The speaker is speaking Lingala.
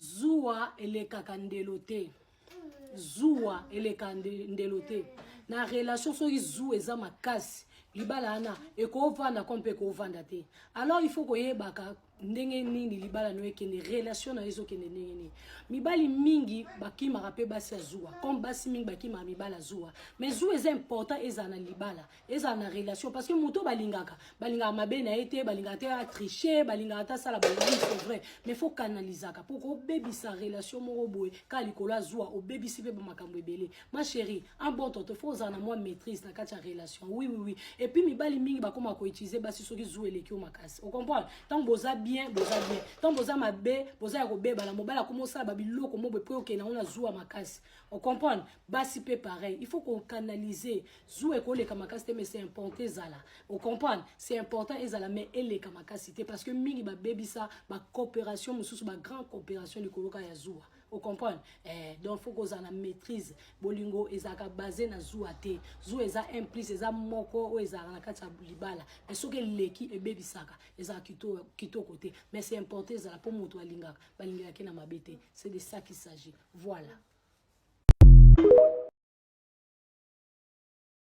Zuwa elekaka ndelo te. Zuwa eleka ndelo te na relation. Soki zuwa eza makasi, libala wana ekovanda ko mpe ekovanda te. Alors il faut koyebaka ndenge nini libala no ekende, relation na yo ezokende ndenge nini. Mibali mingi bakimaka mpe basi ya zuwa, comme basi mingi bakimaka mibali ya zuwa. Mais zuwa eza important, ezala na libala, ezala na relation, parce que moto balingaka, balingaka mabe na ye te, balingaka te atriche, balingaka te asala boye. C'est vrai, mais faut canalisaka mpo kobebisa relation moko boye kaka likolo ya zuwa, obebisi mpe bamakambo ebele. Ma chérie, un bon toto, faut ozala na mwa maîtrise na kati ya relation. Oui. Et puis mibali mingi bakóma koutiliser basi soki zuwa eleki yo makasi. Ocomprendre? Ntango boza bien, boza bien. Ntango boza mabe, boza ya kobebana. Mobali akóma osala babiloko mo boye mpo okende yango na zuwa makasi. Ocomprendre? Basi mpe pareil, il faut kocanaliser. Zuwa ekoleka makasi te, mais c'est important ezala. Ocomprendre? C'est important ezala, mais eleka makasi te, parce que mingi babebisa bacoopération mosusu, bagrand coopération, likolo kaka ya zuwa. Ocomprendre? Donc faut kozala na maîtrise. Bolingo ezalaka base na zuwa te. Zuwa eza un plus, eza moko oyo ezalaka na kati ya libala, mais soki eleki, ebebisaka, ezalaka kitoko te. Mais c'est important ezala, mpo moto alingaka, balingaka na mabe te. C'est de ça qu'il s'agit, voilà.